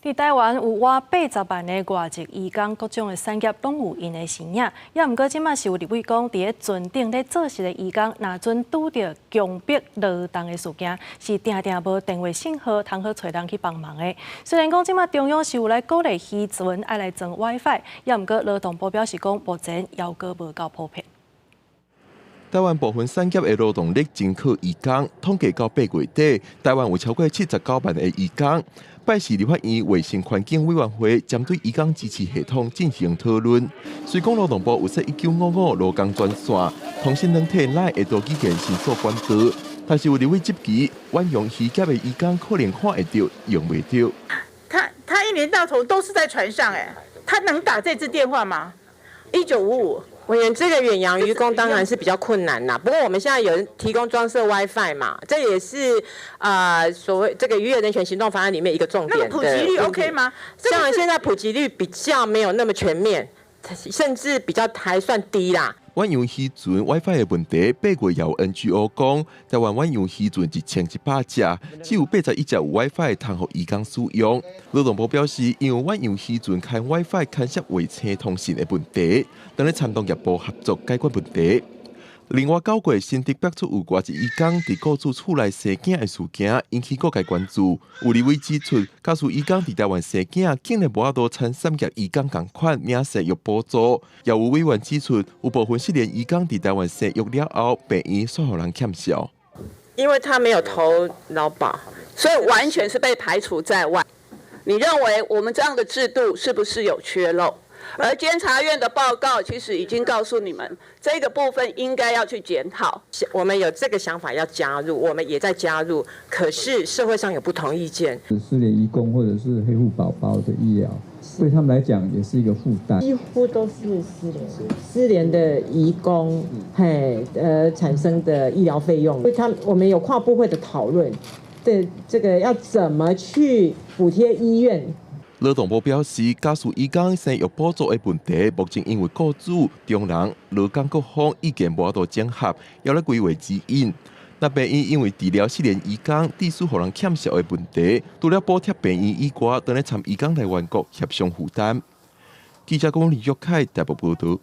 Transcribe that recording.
佇臺灣有倚80萬个外籍移工，各種的產業攏有𪜶的身影。也毋過，這馬是有立委講，佇咧船頂咧做事的移工，若準拄著強迫勞動的事件，是定定無電話信號，通好揣人去幫忙的。雖然講這馬中央是有來鼓勵漁船愛來裝 WiFi，也毋過勞動部表示講，目前猶閣無夠普遍。臺灣部分產業的勞動力真靠移工，統計到8月底，臺灣有超過79萬个移工。拜四立法院衛生環境委員會針對移工支持系統進行討論。雖講勞動部有設1955勞工專線，通訊軟體 LINE 的多語言申訴管道，但是有立委質疑，遠洋漁業的移工可能看會著，用袂著。他一年到頭都是在船上，欸，他能打這支電話嗎？1955。委員，這個遠洋漁工當然是比較困難啦。不過我們現在有提供裝設 WiFi 嘛，這也是所謂這個漁業人權行動方案裡面一個重點。那普及率 OK 嗎？像現在普及率比較沒有那麼全面，甚至比較還算低啦。遠洋漁船 WiFi 的問題，8月有 NGO 講，臺灣遠洋漁船1100隻，只有81隻有 WiFi 通予移工使用。勞動部表示，因為遠洋漁船牽 WiFi 牽涉衛星通訊的問題，正咧參同業部合作解決問題。另外，9月新竹爆出有外籍移工佇雇主厝內生囝的事件，引起各界關注。有立委指出，假使移工佇臺灣生囝，竟然無法度參產業移工仝款領生育補助。也有委員指出，有部分失聯移工佇臺灣生育了後，病院煞予人欠笑。因為他沒有投勞保，所以完全是被排除在外。你認為我們這樣的制度是不是有缺漏？而監察院的報告其實已經告訴你們，這個部分應該要去檢討。我們有這個想法要加入，我們也在加入，可是社會上有不同意見。失聯移工或者是黑戶寶寶的醫療，對他們來講也是一個負擔。幾乎都是失聯的移工，嘿，產生的醫療費用，所以他我們有跨部會的討論，這個要怎麼去補貼醫院？勞動部表示，假使移工生育補助的問題，目前因為雇主、中人、勞工各方意見無法度整合，猶咧規劃指引。那病院因為治療失聯移工，致使予人欠數的問題，除了補貼病院以外，正咧參移工來源國協商負擔。記者講李玉凱台北報導。